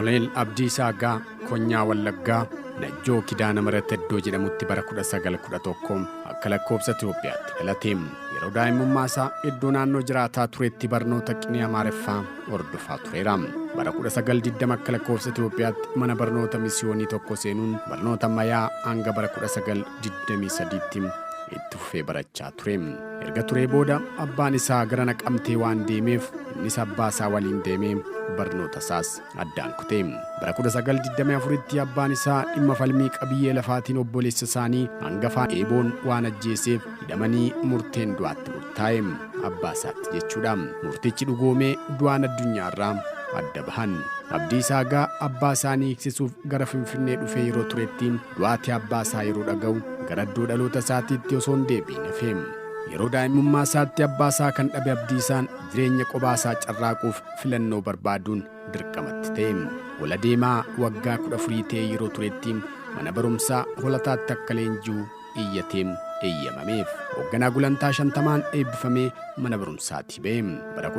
Koloneel Abdiisaa Agaa Konyaa Wallaggaa Najjoo Kidaana Mihirat iddoo jedhamutti bara 1911 akka lakkoofsa Itoophiyaatti dhalate. Yeroo daa'imummaa isaa iddoo naannoo jiraataa turetti barnoota qinee Amaariffaa hordofaa tureera. Bara 1920 akka lakkoofsa Itoophiyaatti mana barnoota misiyoonii tokko seenuun barnoota ammayyaa hanga bara 1923tti itti fufee barachaa ture. Erga turee booda abbaan isaa gara Naqamtee waan deemeef innis abbaa isaa waliin deemee barnoota isaas addaan kute. Bara 1924tti abbaan isaa dhimma falmii qabiyyee lafaatiin obboleessa isaanii hangafaa Eeboon waan ajjeeseef hidhamanii murteen du'aatti murtaa'e. Abbaa isaatti jechuudha. Murtichi dhugoomee du'aan addunyaarraa adda bahan. Abdiisaa Agaa abbaa isaanii hiiksisuuf gara Finfinnee dhufee yeroo turetti du'aatii abbaa isaa yeroo dhaga'u gara iddoo dhaloota isaatiitti osoo hin deebi'in hafe. Yeroo daa'imummaa isaatti abbaa isaa kan dhabe Abdiisaan jireenya qobaa isaa carraaquuf filannoo barbaaduun dirqamatti ta'e. Ol adeemaa waggaa 14 ta'ee yeroo turetti mana barumsaa Holataatti akka leenji'u iyyatee eeyyamameef. Hoogganaa gulantaa 50n eebbifamee mana barumsaatii ba'e. Bara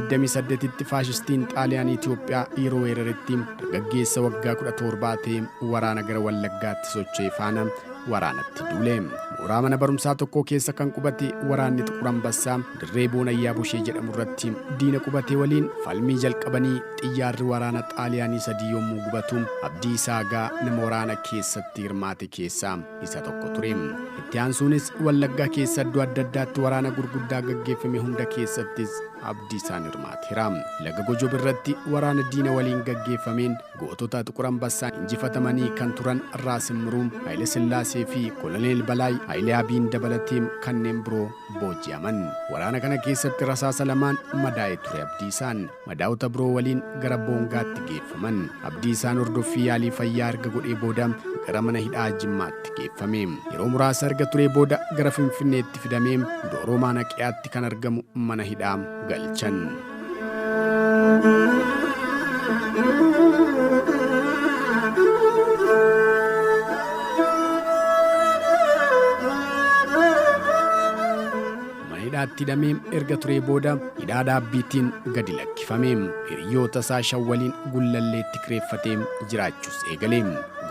1928tti faashistiin Xaaliyaanii Itoophiyaa yeroo weeraretti dargaggeessa waggaa 17 ta'ee waraana gara Wallaggaatti socho'e faana waraanatti duule. Mooraa mana barumsaa tokkoo keessa kan qubate waraanni Xuqur Ambassaa dirree Boonayyaa Boshee jedhamu irratti diina qubate waliin falmii jalqabanii xiyyaarri waraana Xaaliyaanii sadii yommuu gubatu Abdiisaa Agaa nama waraana keessatti hirmaate keessaa isa tokko ture. Itti aansuunis Wallaggaa keessa iddoo adda addaatti waraana gurguddaa gaggeeffame hunda keessattis Abdiisaan hirmaateera. Laga Gojob irratti waraana diina waliin gaggeeffameen gootota Xuqur Ambassaan injifatamanii kan turan Raas Immiruu, Haayile Sillaasee fi Koloneel Balaay Haayilee Abiin dabalatee kanneen biroo booji'aman. Waraana kana keessatti rasaasa lamaan madaa'ee ture Abdiisaan. Madaa'ota biroo waliin gara Boongaatti geeffaman. Abdiisaan hordoffii yaalii fayyaa erga godhee booda gara mana hidhaa Jimmaatti geeffame. Yeroo muraasa erga turee booda gara Finfinneetti fidamee Dooroo Maanaqiyaatti kan argamu mana hidhaa galchan. Mana hidhaatti hidhamee erga turee booda hidhaa dhaabbiitiin gadi lakkifame. Hiriyoota isaa shan waliin Gullalleetti kireeffatee jiraachuus eegale.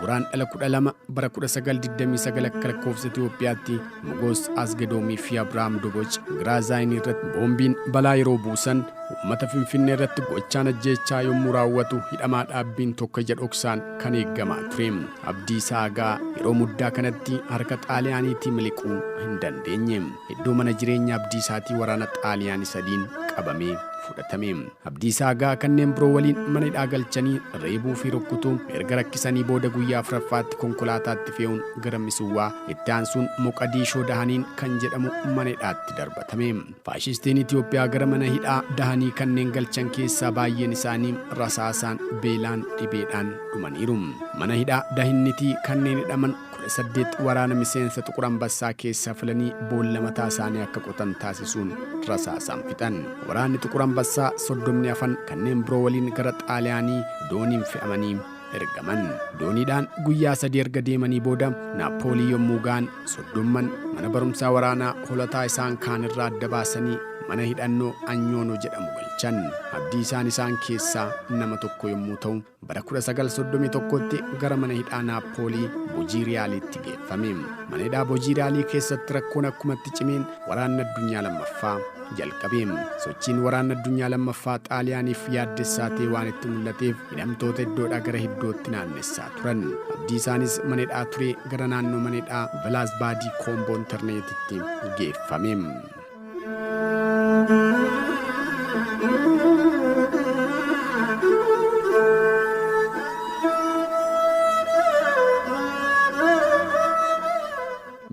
Guraandhala 12 bara 1929 akka lakkoofsa Itoophiyaatti Mogos Asgedoomii fi Abrahaam Doboc Giraazaayinii irratti boombiin balaa yeroo buusan uummata Finfinnee irratti gochaan ajjeechaa yommuu raawwatu hidhamaa dhaabbiin tokko ija dhoksaan kan eeggamaa ture. Abdiisaa Agaa yeroo muddaa kanatti harka Xaaliyaaniitii miliquu hin dandeenye. Iddoo mana jireenya Abdiisaatii waraana Xaaliyaanii sadiin qabamee fudhatame. Abdiisaa Agaa kanneen biroo waliin mana hidhaa galchanii reebuu fi rukkutuu erga rakkisanii booda guyyaa afuraffaatti konkolaataatti fe'uun gara Misuwwaa itti aansuun Moqadiishoo Dahaniin kan jedhamu mana hidhaatti darbatame. Faashistiin Itoophiyaa gara mana hidhaa Dahanii kanneen galchan keessaa baay'een isaanii rasaasaan, beelaan, dhibeedhaan dhumaniiru. Mana hidhaa Dahinnitii kanneen hidhaman 18 waraana miseensa Xuqur Ambassaa keessaa filanii boolla mataa isaanii akka qotan taasisuun rasaasaan fixan. Waraanni Xuqur Ambassaa soddomni hafan kanneen biroo waliin gara Xaaliyaanii dooniin fe'amanii ergaman. Dooniidhaan guyyaa sadii erga deemanii booda Naappoolii yommuu ga'an soddomman mana barumsaa waraanaa Holataa isaan kaan irraa adda baasanii mana hidhannoo Anyoonoo jedhamu galchan. Abdiisaan isaan keessaa nama tokko yommuu ta'u, Bara 1931tti gara mana hidhaa Naappoolii Bojiiriyaaliitti geeffame. Mana hidhaa Bojiiriyaalii keessatti rakkoon akkuma itti cimeen Waraanni Addunyaa Lammaffaa jalqabe. Sochiin Waraanni Addunyaa Lammaffaa Xaaliyaaniif yaaddessaa ta'ee waan itti mul'ateef hidhamtoota iddoodhaa gara iddootti naannessaa turan. Abdiisaanis mana hidhaa turee gara naannoo mana hidhaa Vilaasbaadii Koomboo Intarneetitti geeffame.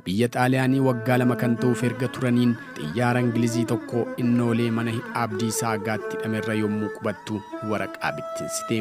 Biyya Xaaliyaanii waggaa lama kan ta'uuf erga turaniin xiyyaara Ingilizii tokko innoolee mana hidhaa Abdiisaa Agaatti hidhamerra yommuu qubattu waraqaa bittinsite.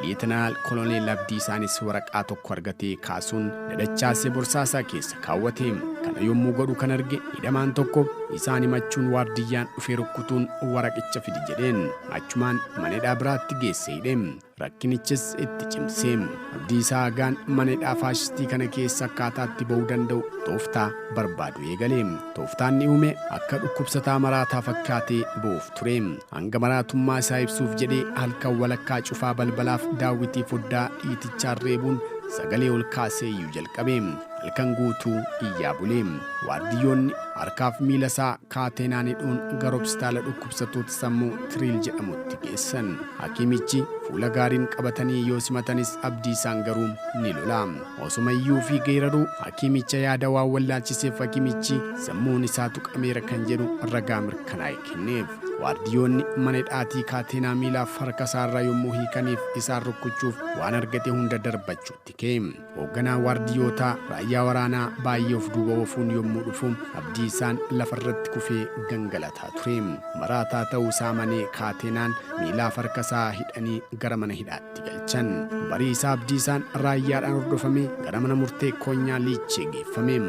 Liitanaal Koloneel Abdiisaanis waraqaa tokko argatee kaasuun dadachaasee borsaasaa keessa kaawwate. Kana yommuu godhu kan arge hidhamaan tokko isaan himachuun waardiyyaan dhufee rukkutuun waraqicha fidi jedheen. Achumaan mana hidhaa biraatti geesse hidhe. Rakkinichis itti cimse. Abdiisaa Aagaan mana hidhaa faashistii kana keessa akkaataa itti ba'uu danda'u tooftaa barbaadu eegale. Tooftaan ni uume akka dhukkubsataa maraataa fakkaatee ba'uuf ture. Hanga maraatummaa isaa ibsuuf jedhee halkan walakkaa cufaa balbalaaf daawwitii foddaa dhiitichaan reebuun sagalee ol kaasee iyyuu jalqabe. Halkan guutuu iyyaa bule. Waardiyyoonni harkaaf miila isaa kaateenaan hidhuun gara hospitaala dhukkubsattoota sammuu Tiriil jedhamutti geessan. Hakiimichi fuula gaariin qabatanii yoo simatanis Abdiisaan garuu ni lola. Osuma iyyuu fi geeraruu hakiimicha yaada waan wallaalchiseef hakiimichi sammuun isaa tuqameera kan jedhu ragaa mirkanaa'e kenneef. Waardiyyoonni mana hidhaatii kaateenaa miilaaf harka isaarraa yommuu hiikaniif isaan rukkuchuuf waan argate hunda darbachuutti ka'e. Hoogganaan waardiyyootaa raayyaa waraanaa baay'ee of duuba oofuun yommuu dhufu Abdiisaan lafarratti kufee gangalataa ture. Maraataa ta'uu isaa amanee kaateenaan miilaaf harka isaa hidhanii gara mana hidhaatti galchan. Barii isaa Abdiisaan raayyaadhaan hordofamee gara mana murtee Koonyaa Liichee geeffame.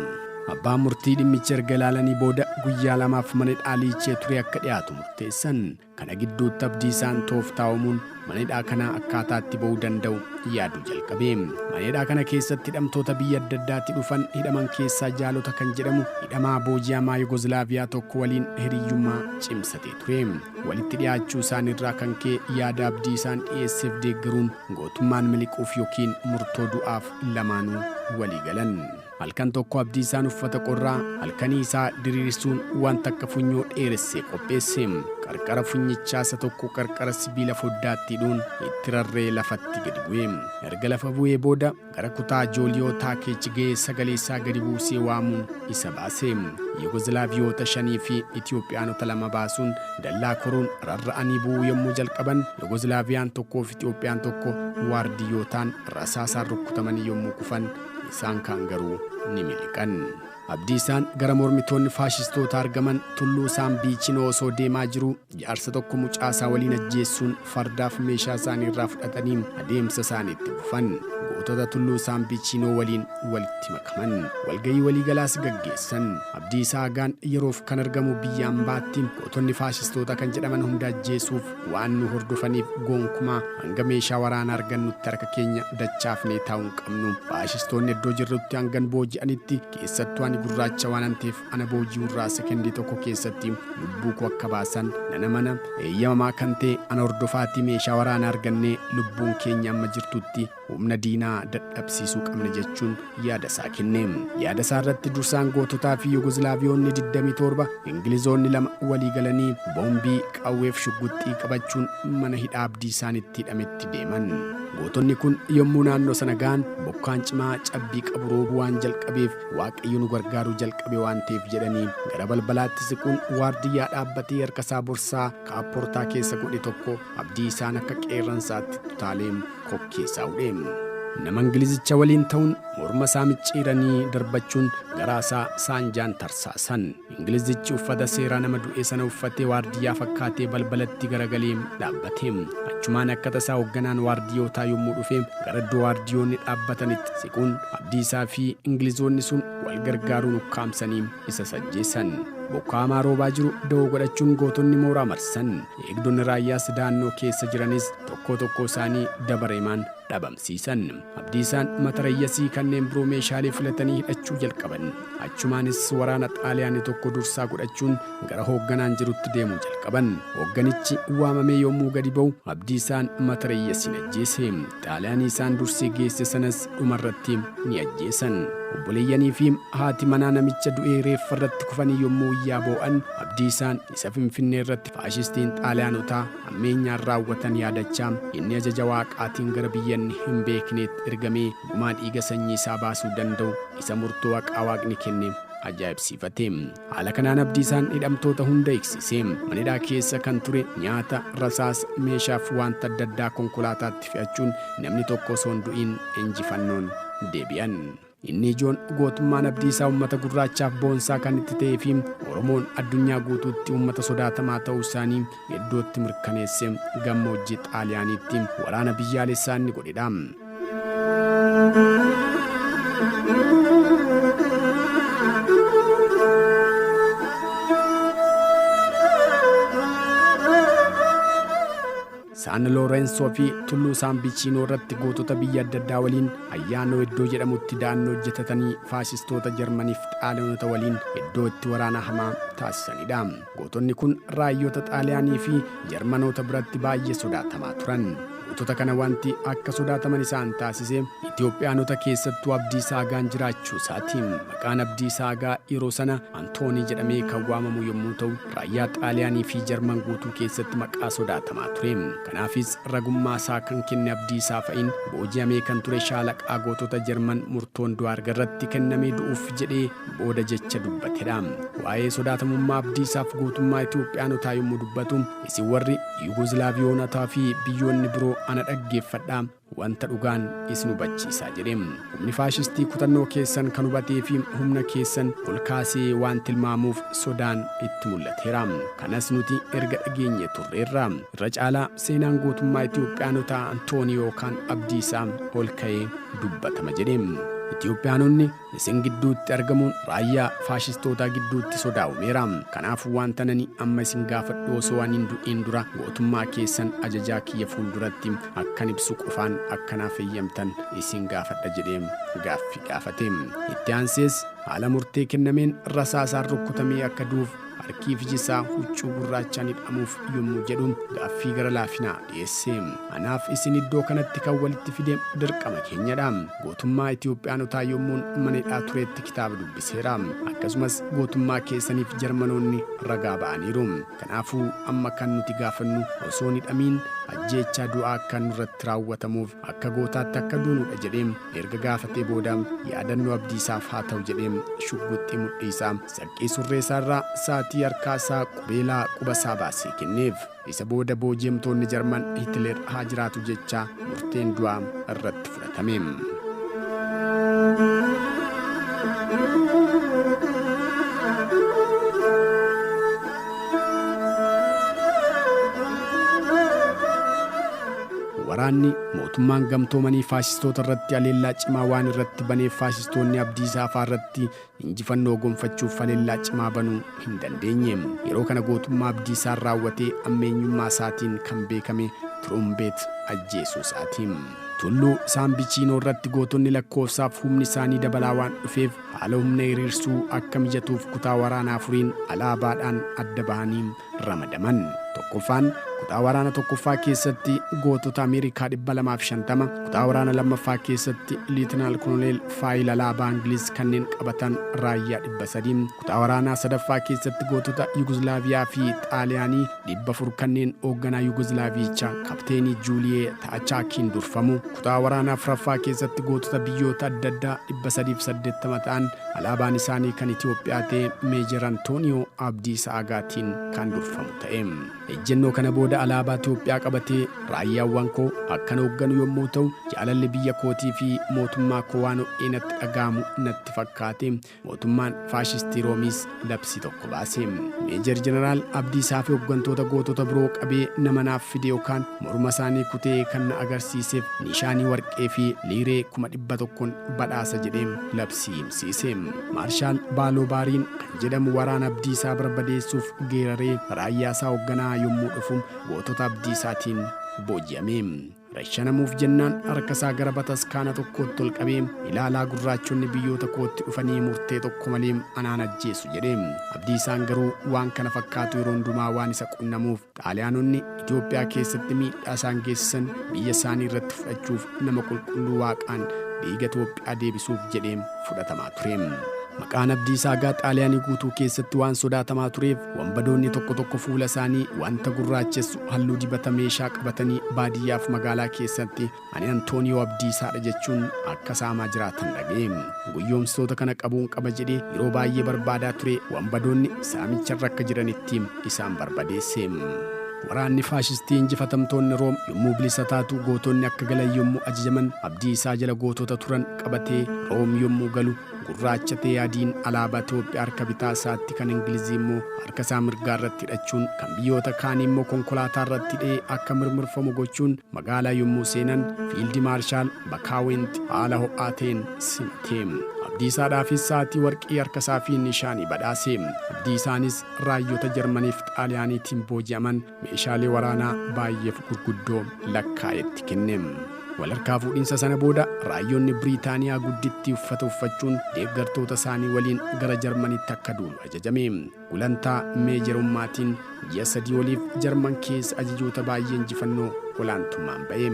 Abbaan murtii dhimmicha erga ilaalanii booda guyyaa lamaaf mana hidhaa Liichee ture akka dhiyaatu murteessan. Kana gidduutti Abdiisaan tooftaa uumuun mana hidhaa kanaa akkaataa itti ba'uu danda'u yaaduu jalqabe. Mana hidhaa kana keessatti hidhamtoota biyya adda addaatti dhufan hidhaman keessaa Jaalota kan jedhamu hidhamaa booji'amaa Yugozilaaviyaa tokko waliin hiriyyummaa cimsatee ture. Walitti dhiyaachuu isaaniirraa kan ka'e yaada Abdiisaan dhiyeesseef deeggaruun gootummaan miliquuf yookiin murtoo du'aaf lamaanuu walii galan. Halkan tokko Abdiisaan uffata qorraa halkanii isaa diriirsuun wanta akka funyoo dheeressee qopheesse. Qarqara funyichaa isa tokko qarqara sibiila foddaatti hidhuun itti rarree lafatti gadi bu'e. Erga lafa bu'ee booda gara kutaa Jooliyoo Taakeech ga'ee sagalee isaa gadi buusee waamuun isa baase. Yugozilaaviyoota 5 fi Itoophiyaanota 2 baasuun dallaa koruun rarra'anii bu'uu yommuu jalqaban Yugozilaaviyaan tokkoo fi Itoophiyaan tokko waardiyyootaan rasaasaan rukkutamanii yommuu kufan isaan kaan garuu ni miliqan. Abdiisaan gara mormitoonni faashistoota argaman tulluu Saambiichinoo osoo deemaa jiruu jaarsa tokko mucaasaa waliin ajjeessuun fardaaf meeshaa isaanii irraa fudhatanii adeemsa isaanii itti fufan. Gootota tulluu Saambiichinoo waliin walitti makaman. Walgahii waliigalaas gaggeessan. Abdiisaa Aagaan yeroof kan argamu biyya ambaatti gootonni faashistoota kan jedhaman hunda ajjeesuuf waan nu hordofaniif gonkumaa hanga meeshaa waraanaa argannutti harka keenya dachaafnee taa'uu hin qabnu. Faashistoonni iddoo jirrutti hangan booji'anitti keessattuu ani gurraacha waanan ta'eef ana booji'uurraa sekendii tokko keessatti lubbuu koo akka baasan nan amana. Eeyyamamaa kan ta'e ana hordofaatii meeshaa waraanaa argannee lubbuun keenya amma jirtutti humna diinaa dadhabsiisuu qabna jechuun yaada isaa kenne. Yaada isaa irratti dursaan goototaa fi Yugozilaaviyoonni 27, Ingilizoonni 2 walii galanii boombii, qawweef shugguxxii qabachuun mana hidhaa Abdiisaan itti hidhametti deeman. Gootonni kun yommuu naannoo sana ga'an bokkaan cimaa cabbii qabu roobuu waan jalqabeef Waaqayyo nu gargaaruu jalqabe waan ta'eef jedhanii gara balbalaatti siquun waardiyyaa dhaabbatee harka isaa borsaa kaapportaa keessa godhe tokko Abdiisaan akka qeerransaatti utaalee kokkee isaa hudhe. Nama Ingilizicha waliin ta'uun morma isaa micciiranii darbachuun garaa isaa saanjaan tarsaasan. Ingilizichi uffata seeraa nama du'e sana uffatee waardiyyaa fakkaatee balbalatti garagalee dhaabbate. Achumaan akka tasaa hoogganaan waardiyyootaa yommuu dhufe gara iddoo waardiyyoonni dhaabbatanitti siquun Abdiisaa fi Ingilizoonni sun wal gargaaruun ukkaamsanii isa sajjeessan. Bokkaa hamaa roobaa jiru da'oo godhachuun gootonni mooraa marsan. Eegdonni raayyaas da'annoo keessa jiranis tokkoo tokkoo isaanii dabareemaan dhabamsiisan. Abdiisaan matarayyasii kanneen biroo meeshaalee filatanii hidhachuu jalqaban. Achumaanis waraana Xaaliyaanii tokko dursaa godhachuun gara hoogganaan jirutti deemuu jalqaban. Hoogganichi waamamee yommuu gadi ba'u Abdiisaan matarayyasiin ajjeese. Xaaliyaanii isaan dursee geesse sanas dhumarratti ni ajjeesan. Obboleeyyanii fi haati manaa namicha du'ee reeffa irratti kufanii yommuu iyyaa boo'an Abdiisaan isa Finfinnee irratti faashistiin Xaaliyaanotaa hammeenyaan raawwatan yaadachaa inni ajaja Waaqaatiin gara biyya inni hin beekneetti ergamee gumaa dhiiga sanyii isaa baasuu danda'u isa murtoo haqaa Waaqni kenne ajaa'ibsiifate. Haala kanaan Abdiisaan hidhamtoota hunda eegsise. Mana hidhaa keessa kan ture nyaata, rasaasa, meeshaaf wanta adda addaa konkolaataatti fe'achuun namni tokko osoo hin du'iin injifannoon deebi'an. Inni ijoon gootummaan Abdiisaa uummata gurraachaaf boonsaa kan itti ta'ee fi Oromoon addunyaa guutuutti uummata sodaatamaa ta'uu isaanii iddootti mirkaneesse gammoojjii Xaaliyaaniitti waraana biyyaalessaa inni godhedha. Saan Looreensoo fi Tulluu Saambichiinoo irratti gootota biyya adda addaa waliin Ayyaanoo iddoo jedhamutti da'annoo hojjetatanii faashistoota Jarmaniif Xaaliyaanota waliin iddoo itti waraana hamaa taasisanidha. Gootonni kun raayyoota Xaaliyaanii fi Jarmanoota biratti baay'ee sodaatamaa turan. Gootota kana wanti akka sodaataman isaan taasise Itoophiyaanota keessattuu Abdiisaa Agaan jiraachuu isaati. Maqaan Abdiisaa Agaa yeroo sana Antoonii jedhamee kan waamamu yommuu ta'u, raayyaa Xaaliyaanii fi Jarman guutuu keessatti maqaa sodaatamaa ture. Kanaafis ragummaa isaa kan kenne Abdiisaa fa'iin booji'amee kan ture shaalaqaa gootota Jarman murtoon du'aa erga irratti kennamee du'uuf jedhee booda jecha dubbatedha. Waa'ee sodaatamummaa Abdiisaaf gootummaa Itoophiyaanotaa yommuu dubbatu, isin warri Yugoozilaaviyonotaa fi biyyoonni biroo ana dhaggeeffadhaa, wanta dhugaan isin hubachiisaa jedhe. Humni faashistii kutannoo keessan kan hubatee fi humna keessan ol kaasee waan tilmaamuuf sodaan itti mul'ateera. Kanas nuti erga dhageenye turreerra. Irra caalaa seenaan gootummaa Itoophiyaanotaa Antoonii yookaan Abdiisaa ol ka'ee dubbatama jedhe. Itoophiyaanonni isin gidduutti argamuun raayyaa faashistootaa gidduutti sodaa uumeera. Kanaafuu wanta nani amma isin gaafadhu osoo ani hin du'iin dura gootummaa keessan ajajaa kiyya fuulduratti akkan ibsu qofaan akka naaf eeyyamtan isin gaafadha jedhee gaaffii gaafate. Itti aansees haala murtee kennameen rasaasaan rukkutamee akka du'uuf harkii fi iji isaa huccuu gurraachaan hidhamuuf yommuu jedhu gaaffii gara laafinaa dhiyeesse. Anaaf isin iddoo kanatti kan walitti fide dirqama keenyadha. Gootummaa Itoophiyaanotaa yommuun mana hidhaa turetti kitaaba dubbiseera. Akkasumas gootummaa keessaniif Jarmanoonni ragaa ba'aniiru. Kanaafuu amma kan nuti gaafannu osoo hin hidhamiin ajjeechaa du'aa akka nurratti raawwatamuuf akka gootaatti akka duunudha jedhee erga gaafatee booda yaadannoo Abdiisaaf haa ta'u jedhee shugguxxii mudhii isaa, saqqii surree isaarraa, sa'atii harkaa isaa, qubeelaa quba isaa baasee kenneef. Isa booda booji'amtoonni Jarman Hitler haa jiraatu jechaa murteen du'aa irratti fudhatame. Waraanni mootummaan gamtoomanii faashistoota irratti haleellaa cimaa waan irratti baneef faashistoonni Abdiisaa faa irratti injifannoo gonfachuuf haleellaa cimaa banuu hin dandeenye. Yeroo kana gootummaa Abdiisaan raawwatee ammeenyummaa isaatiin kan beekame Tiruumbeet ajjeesuu isaati. Tulluu Saambichiinoo irratti gootonni lakkoofsaaf humni isaanii dabalaa waan dhufeef haala humna hiriirsuu akka mijatuuf kutaa waraanaa afuriin alaabaadhaan adda bahanii ramadaman. Tokkoffaan kutaa waraana tokkoffaa keessatti gootota Ameerikaa 250, kutaa waraana lammaffaa keessatti Liitinaal Koloneel Faayil alaabaa Ingiliz kanneen qabatan raayyaa 300, kutaa waraanaa sadaffaa keessatti gootota Yugozlaaviyaa fi Xaaliyaanii 400 kanneen hoogganaa Yugozlaaviyicha Kapteenii Juuliyee Ta'achaakiin durfamu, kutaa waraanaa afraffaa keessatti gootota biyyoota adda addaa 380 ta'an alaabaan isaanii kan Itoophiyaa ta'e Meejer Antooniyoo Abdiisaa Aagaatiin kan durfamu ta'e. Ejjennoo kana booda alaabaa Itoophiyaa qabatee raayyaawwan koo akkan hoogganu yommuu ta'u jaalalli biyya kootii fi mootummaa koo waan ho'ee natti dhaga'amu natti fakkaate. Mootummaan faashistii Roomiis labsii tokko baase. Meejer Jeneraal Abdiisaa fi hoggantoota gootota biroo qabee nama naaf fide yookaan morma isaanii kutee kan na agarsiiseef nishaanii warqee fi liiree 100,000n badhaasa jedhee labsii himsiise. Maarshaal Baaloo Baariin kan jedhamu waraana Abdiisaa barbadeessuuf geeraree raayyaa isaa hogganaa yommuu dhufu gootota Abdiisaatiin booji'ame. Rashanamuuf jennaan harka isaa gara bataskaana tokkootti ol qabee, Ilaalaa gurraachonni biyyoota kootti dhufanii murtee tokko malee anaan ajjeesu jedhe. Abdiisaan garuu waan kana fakkaatu yeroo hundumaa waan isa qunnamuuf Xaaliyaanonni Itoophiyaa keessatti miidhaa isaan geessisan biyya isaanii irratti fudhachuuf nama qulqulluu Waaqaan dhiiga Itoophiyaa deebisuuf jedhee fudhatamaa ture. Maqaan Abdiisaa Agaa Xaaliyaanii guutuu keessatti waan sodaatamaa tureef wanbadoonni tokko tokko fuula isaanii wanta gurraachessu halluu dibata meeshaa qabatanii baadiyyaaf magaalaa keessatti ani Antooniyoo Abdiisaadha jechuun akka saamaa jiraatan dhaga'e. Goyyoomsitoota kana qabuun qaba jedhee yeroo baay'ee barbaadaa ture wanbadoonni saamicharra akka jiranitti isaan barbadeesse. Waraanni faashistii injifatamtoonni Room yommuu bilisa taatu gootonni akka galan yommuu ajajaman Abdiisaa jala gootota turan qabatee Room yommuu galu gurraacha ta'ee adiin alaabaa Itoophiyaa harka bitaa isaatti kan Ingilizii immoo harka isaa mirgaa irratti hidhachuun kan biyyoota kaanii immoo konkolaataa irratti hidhee akka mirmirfamu gochuun magaalaa yommuu seenan Fiildi Maarshaal Bakaawent haala ho'aa ta'een simate. Abdiisaadhaafis sa'aatii warqii harkasaa fi nishaanii badhaase. Abdiisaanis raayyota Jarmaniif Xaaliyaaniitiin booji'aman meeshaalee waraanaa baay'eef gurguddoo lakkaa'etti kenne. Walharkaa fuudhinsa sana booda raayyonni Biriitaaniyaa guddittii uffata uffachuun deeggartoota isaanii waliin gara Jarmanitti akka duulu ajajame. Gulantaa meejerummaatiin ji'a 3 oliif Jarman keessa ajajoota baay'ee injifannoo olaantummaan ba'e.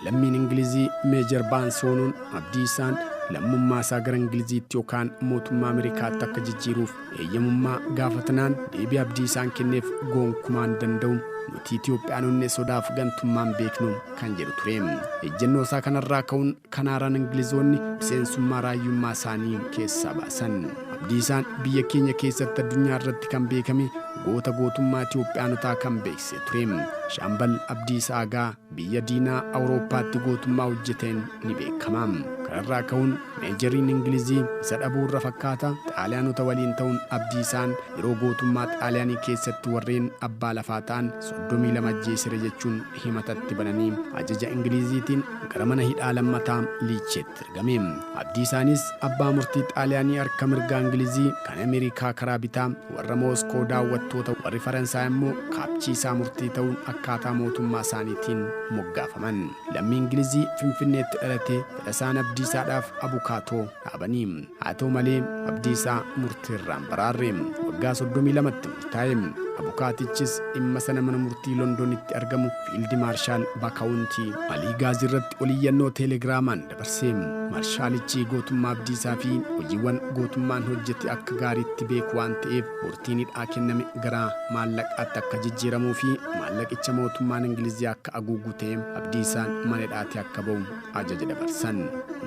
Lammiin Ingilizii Meejer Baansoonuun Abdiisaan lammummaa isaa gara Ingiliziitti yookaan mootummaa Ameerikaatti akka jijjiiruuf eeyyamummaa gaafatanaan deebii Abdiisaan kenneef gonkumaan danda'u nuti Itoophiyaanonni sodaaf gantummaan beeknu kan jedhu ture. Ejjennoo isaa kanarraa ka'uun kanaaraan Ingilizoonni miseensummaa raayyummaa isaanii keessaa baasan. Abdiisaan biyya keenya keessatti addunyaa irratti kan beekame goota gootummaa Itoophiyaanotaa kan beeksise ture. Shaambal Abdiisaa Aagaa biyya diinaa Awurooppaatti gootummaa hojjeteen ni beekama. Kanarraa ka'uun meejeriin Ingilizii isa dhabuurra fakkaata Xaaliyaanota waliin ta'uun Abdiisaan yeroo gootummaa Xaaliyaanii keessatti warreen abbaa lafaa ta'an 32 ajjeesere jechuun himatatti bananii ajaja Ingiliziitiin gara mana hidhaa lammataa Liicheetti ergame. Abdiisaanis abbaa murtii Xaaliyaanii harka mirgaa Ingilizii kan Ameerikaa karaa bitaa warra Mooskoo daawwattoota warri Faransaay immoo kaabchiisaa murtii ta'uun akkaataa mootummaa isaaniitiin moggaafaman. Lammii Ingilizii Finfinneetti dhalate fedhasaan Abdiisaadhaaf abukaatoo dhaabanii. Haa ta'u malee Abdiisaa murtiirraan baraarre. Waggaa 32tti murtaa'e. Abukaatichis dhimma sana mana murtii Londonitti argamu Fiildi Maarshaal Baakaawuntii Alii Gaazii irratti oliyyannoo teelegiraamaan dabarse. Maarshaalichi gootummaa Abdiisaa fi hojiiwwan gootummaan hojjete akka gaariitti beeku waan ta'eef murtiin hidhaa kenname gara maallaqaatti akka jijjiiramuu fi maallaqicha mootummaan Ingilizii akka haguugu ta'e Abdiisaan mana hidhaatii akka ba'u ajaja dabarsan.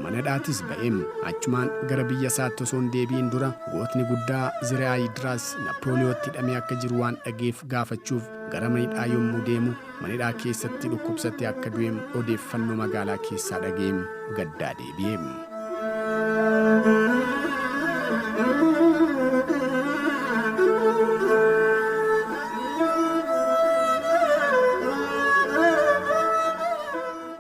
Mana hidhaatis ba'e. Achumaan gara biyya isaatti osoo hin deebi'in dura gootni guddaa Ziri'aayidraas Naappooliyootti hidhamee akka jiru waan dhageef gaafachuuf gara mana hidhaa yommuu deemu mana hidhaa keessatti dhukkubsatee akka du'e odeeffannoo magaalaa keessaa dhaga'ee gaddaa deebi'e.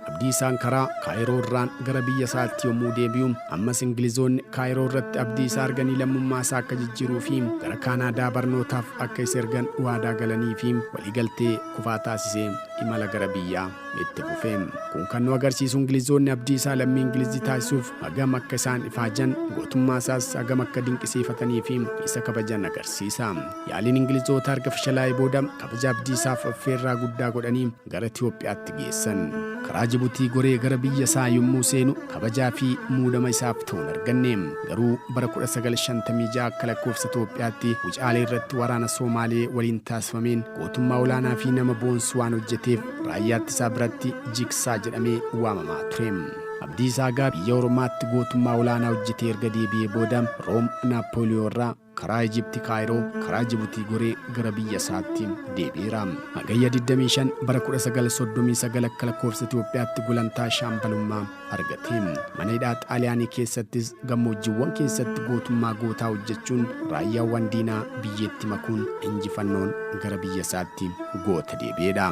Abdiisaan karaa Kaayiroo irraan gara biyya isaatti yommuu deebi'u ammas Ingilizoonni Kaayiroo irratti Abdiisaa arganii lammummaa isaa akka jijjiiruu fi gara Kaanaadaa barnootaaf akka isa ergan waadaa galanii fi waliigaltee kufaa taasisee imala gara biyyaa itti fufe. Kun kan nu agarsiisu Ingilizoonni Abdiisaa lammii Ingilizii taasisuuf hagam akka isaan ifaajan gootummaa isaas hagam akka dinqisiifatanii fi isa kabajan agarsiisa. Yaaliin Ingilizoota erga fashalaa'ee booda kabaja Abdiisaaf affeerraa guddaa godhanii gara Itoophiyaatti geessan. Karaa Jibuutii goree gara biyya isaa yommuu seenu kabajaa fi muudama isaaf ta'uun arganne. Garuu bara 1956 akka lakkoofsa Itoophiyaatti Wucaalee irratti waraana Soomaalee waliin taasifameen gootummaa olaanaa fi nama boonsu waan hojjeteef raayyaa ittisaa biratti Jigsaa jedhamee waamamaa ture. Abdiisaa Aagaa biyya Ormaatti gootummaa olaanaa hojjetee erga deebi'ee booda Room Naappooliyoo irraa karaa Ijipti Kaayiroo, karaa Jibuutii goree gara biyya isaatti deebi'eera. Hagayya 25 bara 1939 akka lakkoofsa Itoophiyaatti gulantaa shaambalummaa argate. Mana hidhaa Xaaliyaanii keessattis gammoojjiiwwan keessatti gootummaa gootaa hojjechuun raayyaawwan diinaa biyyeetti makuun injifannoon gara biyya isaatti goota deebi'eedha.